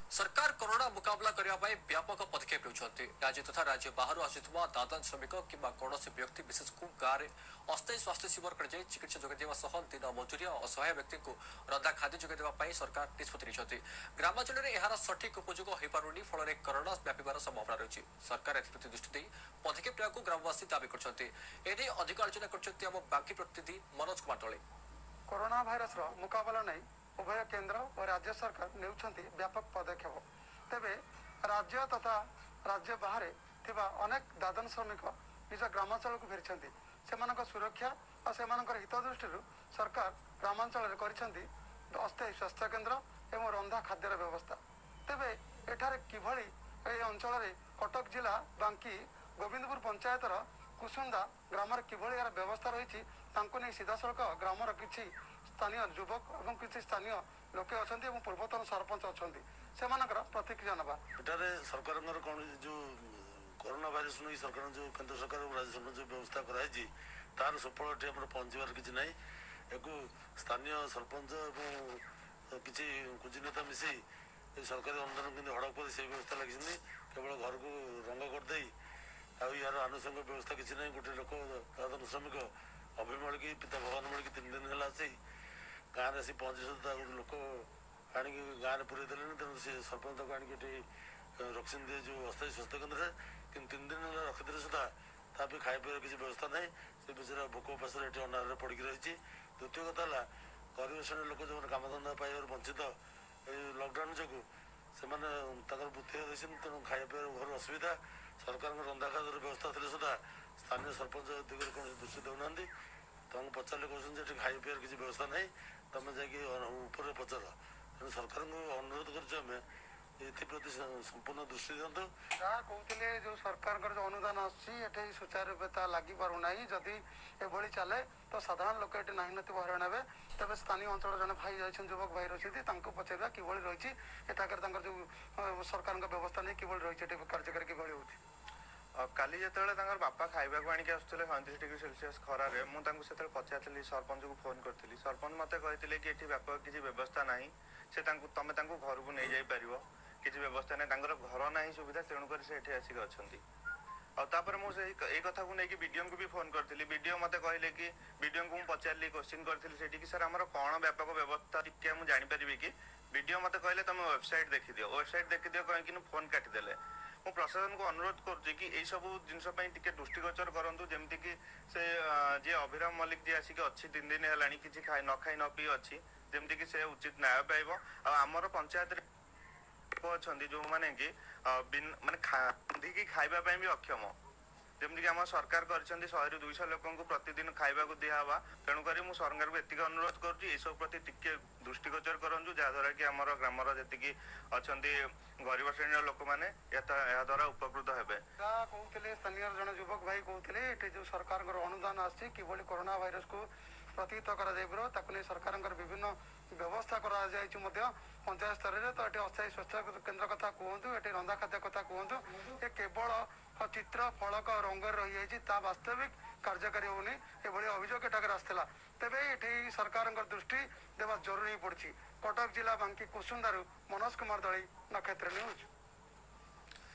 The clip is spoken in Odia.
ସରକାର କରୋନା ମୁକାବିଲା କରିବା ପାଇଁ ବ୍ୟାପକ ପଦକ୍ଷେପ ନେଉଛନ୍ତି। ରାଜ୍ୟ ତଥା ରାଜ୍ୟ ବାହାରୁ ଆସୁଥିବା ଦାଦନ ଶ୍ରମିକ କିମ୍ବା କୌଣସି ବ୍ୟକ୍ତି ବିଶେଷଙ୍କୁ ଗାଁରେ ଅସ୍ଥାୟୀ ସ୍ୱାସ୍ଥ୍ୟ ଶିବିର କରାଯାଇ ଚିକିତ୍ସା ଯୋଗାଇ ଦେବା ସହ ଦିନ ମଜୁରିଆ ଓ ଅସହାୟ ବ୍ୟକ୍ତିଙ୍କୁ ରନ୍ଧା ଖାଦ୍ୟ ଯୋଗାଇ ଦେବା ପାଇଁ ସରକାର ନିଷ୍ପତ୍ତି ନେଇଛନ୍ତି। ଗ୍ରାମାଞ୍ଚଳରେ ଏହାର ସଠିକ ଉପଯୋଗ ହୋଇପାରୁନି। ଫଳରେ କରୋନା ବ୍ୟାପିବାର ସମ୍ଭାବନା ରହିଛି। ସରକାର ଏଥିପ୍ରତି ଦୃଷ୍ଟି ଦେଇ ପଦକ୍ଷେପ ନେବାକୁ ଗ୍ରାମବାସୀ ଦାବି କରିଛନ୍ତି। ଏନେଇ ଅଧିକ ଆଲୋଚନା କରିଛନ୍ତି ଆମ ବାଙ୍କୀ ପ୍ରତିନିଧି ମନୋଜ କୁମାର ଦଳେଇ। କରୋନା ଭାଇରସର ମୁକାବିଲା ନେଇ ଉଭୟ କେନ୍ଦ୍ର ଓ ରାଜ୍ୟ ସରକାର ନେଉଛନ୍ତି ବ୍ୟାପକ ପଦକ୍ଷେପ। ତେବେ ରାଜ୍ୟ ତଥା ରାଜ୍ୟ ବାହାରେ ଥିବା ଅନେକ ଦାଦନ ଶ୍ରମିକ ନିଜ ଗ୍ରାମାଞ୍ଚଳକୁ ଫେରିଛନ୍ତି। ସେମାନଙ୍କ ସୁରକ୍ଷା ଓ ସେମାନଙ୍କର ହିତ ଦୃଷ୍ଟିରୁ ସରକାର ଗ୍ରାମାଞ୍ଚଳରେ କରିଛନ୍ତି ଅସ୍ଥାୟୀ ସ୍ୱାସ୍ଥ୍ୟ କେନ୍ଦ୍ର ଏବଂ ରନ୍ଧା ଖାଦ୍ୟର ବ୍ୟବସ୍ଥା। ତେବେ ଏଠାରେ କିଭଳି, ଏହି ଅଞ୍ଚଳରେ କଟକ ଜିଲ୍ଲା ବାଙ୍କୀ ଗୋବିନ୍ଦପୁର ପଞ୍ଚାୟତର କୁସୁନ୍ଦା ଗ୍ରାମରେ କିଭଳି ଏହାର ବ୍ୟବସ୍ଥା ରହିଛି, ତାଙ୍କୁ ନେଇ ସିଧାସଳଖ ଗ୍ରାମର କିଛି ସ୍ଥାନୀୟ ଯୁବକ ଏବଂ କିଛି ସ୍ଥାନୀୟ ଲୋକେ ଅଛନ୍ତି ଏବଂ ପୂର୍ବତନ ସରପଞ୍ଚ ଅଛନ୍ତି, ସେମାନଙ୍କର ପ୍ରତିକ୍ରିୟା ନେବା। ଏଠାରେ ସରକାରଙ୍କର କୌଣସି ଯେଉଁ କରୋନା ଭାଇରସ ନେଇ ସରକାରଙ୍କ ଯେଉଁ, କେନ୍ଦ୍ର ସରକାର ଏବଂ ରାଜ୍ୟ ସରକାର ଯେଉଁ ବ୍ୟବସ୍ଥା କରାଯାଇଛି, ତାର ସୁଫଳ ଏଠି ଆମର ପହଞ୍ଚିବାର କିଛି ନାହିଁ। ଏକୁ ସ୍ଥାନୀୟ ସରପଞ୍ଚ ଏବଂ କିଛି କୁଜି ନେତା ମିଶି ଏ ସରକାରୀ ଅନୁଦାନ କେମିତି ହଡ଼ପ କରି ସେଇ ବ୍ୟବସ୍ଥା ଲାଗିଛନ୍ତି। କେବଳ ଘରକୁ ରଙ୍ଗ କରିଦେଇ ଆଉ ୟାର ଆନୁଷଙ୍ଗିକ ବ୍ୟବସ୍ଥା କିଛି ନାହିଁ। ଗୋଟେ ଲୋକ, ଦାଦନ ଶ୍ରମିକ ଅଭିମଳିକି, ପିତା ଭଗବାନ ମଳିକି, 3 ଦିନ ହେଲା ଆସି ଗାଁରେ ଆସି ପହଞ୍ଚି ତାକୁ ଲୋକ ଆଣିକି ଗାଁରେ ପୁରେଇ ଦେଲେନି। ତେଣୁ ସେ ସରପଞ୍ଚ ତାକୁ ଆଣିକି ଏଠି ରଖିଛନ୍ତି ଯେଉଁ ଅସ୍ଥାୟୀ ସ୍ୱାସ୍ଥ୍ୟ କେନ୍ଦ୍ରରେ। କିନ୍ତୁ 3 ଦିନ ହେଲା ରଖିଥିଲେ ସୁଦ୍ଧା ତା ପାଇଁ ଖାଇବା ପିଇବାର କିଛି ବ୍ୟବସ୍ଥା ନାହିଁ। ସେ ବିଚାରା ଭୋକ ଉପାସରେ ଏଠି ଅନାହାରରେ ପଡ଼ିକି ରହିଛି। ଦ୍ୱିତୀୟ କଥା ହେଲା, ଗରିବ ଶ୍ରେଣୀର ଲୋକ ଯେଉଁମାନେ କାମଧନ୍ଦା ପାଇବାରୁ ବଞ୍ଚିତ ଏଇ ଲକଡାଉନ ଯୋଗୁଁ, ସେମାନେ ତାଙ୍କର ବୃତ୍ତି ରହିଛନ୍ତି। ତେଣୁ ଖାଇବା ପିଇବାର ଘରୁ ଅସୁବିଧା। ସରକାରଙ୍କ ରନ୍ଧା ଖାଦ୍ୟର ବ୍ୟବସ୍ଥା ଥିଲେ ସୁଦ୍ଧା ସ୍ଥାନୀୟ ସରପଞ୍ଚ ଦିଗରେ କୌଣସି ଦୃଷ୍ଟି ଦେଉନାହାନ୍ତି। ତାଙ୍କୁ ପଚାରିଲେ କହୁଛନ୍ତି ଯେ ଏଠି ଖାଇବା ପିଇବାର କିଛି ବ୍ୟବସ୍ଥା ନାହିଁ, ତମେ ଯାଇକି ଉପରେ ପଚାର। ତେଣୁ ସରକାରଙ୍କୁ ଅନୁରୋଧ କରୁଛୁ ଆମେ, ଏଥିପ୍ରତି ସମ୍ପୂର୍ଣ୍ଣ ଦୃଷ୍ଟି ଦିଅନ୍ତୁ। ଯାହା କହୁଥିଲେ, ଯୋଉ ସରକାରଙ୍କର ଯୋଉ ଅନୁଦାନ ଆସୁଛି, ଏଠି ସୁଚାରୁ ରୂପେ ତାହା ଲାଗିପାରୁନାହିଁ। ଯଦି ଏଭଳି ଚାଲେ ତ ସାଧାରଣ ଲୋକ ଏଠି ନାହିଁ ନଥିବ ହଇରାଣ ହେବେ। ତେବେ ସ୍ଥାନୀୟ ଅଞ୍ଚଳର ଜଣେ ଭାଇ ଯାଇଛନ୍ତି, ଯୁବକ ଭାଇ ରହିଛନ୍ତି, ତାଙ୍କୁ ପଚାରିବା କିଭଳି ରହିଛି ଏଠାକାର ତାଙ୍କର ଯୋଉ ସରକାରଙ୍କ ବ୍ୟବସ୍ଥା ନେଇ କିଭଳି ରହିଛି, ଏଠି କାର୍ଯ୍ୟକାରୀ କିଭଳି ହେଉଛି। କାଲି ଯେତେବେଳେ ତାଙ୍କର ବାପା ଖାଇବାକୁ ଆଣିକି ଆସୁଥିଲେ 37 ଡିଗ୍ରୀ ସେଲସିୟସ୍ ଖରାରେ, ମୁଁ ତାଙ୍କୁ ସେତେବେଳେ ପଚାରିଥିଲି, ସରପଞ୍ଚକୁ ଫୋନ୍ କରିଥିଲି। ସରପଞ୍ଚ ମୋତେ କହିଥିଲେ କି ଏଠି ବ୍ୟାପକ କିଛି ବ୍ୟବସ୍ଥା ନାହିଁ, ସେ ତାଙ୍କୁ ତମେ ତାଙ୍କୁ ଘରକୁ ନେଇଯାଇପାରିବ, କିଛି ବ୍ୟବସ୍ଥା ନାହିଁ, ତାଙ୍କର ଘର ନାହିଁ ସୁବିଧା, ତେଣୁକରି ସେ ଏଠି ଆସିକି ଅଛନ୍ତି। ଆଉ ତାପରେ ମୁଁ ସେଇ ଏଇ କଥାକୁ ନେଇକି ବିଡିଓଙ୍କୁ ବି ଫୋନ୍ କରିଥିଲି। ବିଡିଓ ମୋତେ କହିଲେ କି, ବିଡିଓଙ୍କୁ ମୁଁ ପଚାରିଲି, କୋଶ୍ଚିନ୍ କରିଥିଲି ସେଠି କି ସାର୍, ଆମର କ'ଣ ବ୍ୟାପକ ବ୍ୟବସ୍ଥା ଟିକେ ମୁଁ ଜାଣିପାରିବି କି? ବିଡିଓ ମୋତେ କହିଲେ ତମେ ୱେବସାଇଟ୍ ଦେଖିଦିଅ, ୱେବସାଇଟ୍ ଦେଖିଦିଅ କହିକି ଫୋନ୍ କାଟିଦେଲେ। ମୁଁ ପ୍ରଶାସନକୁ ଅନୁରୋଧ କରୁଛି କି ଏଇ ସବୁ ଜିନିଷ ପାଇଁ ଟିକେ ଦୃଷ୍ଟିଗୋଚର କରନ୍ତୁ, ଯେମିତିକି ସେ ଯିଏ ଅଭିରାମ ମଲ୍ଲିକ ଯିଏ ଆସିକି ଅଛି, 3 ଦିନ ହେଲାଣି କିଛି ଖାଇ ନ ଖାଇ ନ ପିଇ ଅଛି, ଯେମିତିକି ସେ ଉଚିତ ନ୍ୟାୟ ପାଇବ। ଆଉ ଆମର ପଞ୍ଚାୟତରେ ଲୋକ ଅଛନ୍ତି ଯୋଉମାନେ କି ମାନେ ରାନ୍ଧିକି ଖାଇବା ପାଇଁ ବି ଅକ୍ଷମ। ଯେମିତିକି ଆମ ସରକାର କରିଛନ୍ତି 100ରୁ 200 ଲୋକଙ୍କୁ ପ୍ରତିଦିନ ଖାଇବାକୁ ଦିଆହବା। ତେଣୁକରି ମୁଁ ସରକାରଙ୍କୁ ଏତିକି ଅନୁରୋଧ କରୁଛି, ଏସବୁ ପ୍ରତି ଟିକେ ଦୃଷ୍ଟିଗୋଚର କରନ୍ତୁ, ଯାହାଦ୍ୱାରା କି ଆମର ଗ୍ରାମର ଯେତିକି ଅଛନ୍ତି ଗରିବ ଶ୍ରେଣୀର ଲୋକମାନେ ଏହାଦ୍ୱାରା ଉପକୃତ ହେବେ। ଯାହା କହୁଥିଲେ, ସ୍ଥାନୀୟ ଜଣେ ଯୁବକ ଭାଇ କହୁଥିଲେ, ଏଠି ଯୋଉ ସରକାରଙ୍କର ଅନୁଦାନ ଆସୁଛି, କିଭଳି କରୋନା ଭାଇରସକୁ ପ୍ରତିହତ କରାଯାଇପାରିବ, ତାକୁ ନେଇ ସରକାରଙ୍କର ବିଭିନ୍ନ ବ୍ୟବସ୍ଥା କରାଯାଇଛି ମଧ୍ୟ ପଞ୍ଚାୟତ ସ୍ତରରେ। ତ ଏଠି ଅସ୍ଥାୟୀ ସ୍ୱାସ୍ଥ୍ୟ କେନ୍ଦ୍ର କଥା କୁହନ୍ତୁ, ଏଠି ରନ୍ଧା ଖାଦ୍ୟ କଥା କୁହନ୍ତୁ, ଏ କେବଳ ଚିତ୍ର ଫଳକ ରଙ୍ଗରେ ରହିଯାଇଛି, ତା ବାସ୍ତବିକ କାର୍ଯ୍ୟକାରୀ ହେଉନି। ଏଭଳି ଅଭିଯୋଗ ଏଠାକାର ଆସିଥିଲା। ତେବେ ଏଠି ସରକାରଙ୍କର ଦୃଷ୍ଟି ଦେବା ଜରୁରୀ ପଡୁଛି। କଟକ ଜିଲ୍ଲା ବାଙ୍କୀ କୁସୁନ୍ଦାରୁ ମନୋଜ କୁମାର ଦଳେଇ, ନକ୍ଷତ୍ର ନ୍ୟୁଜ୍।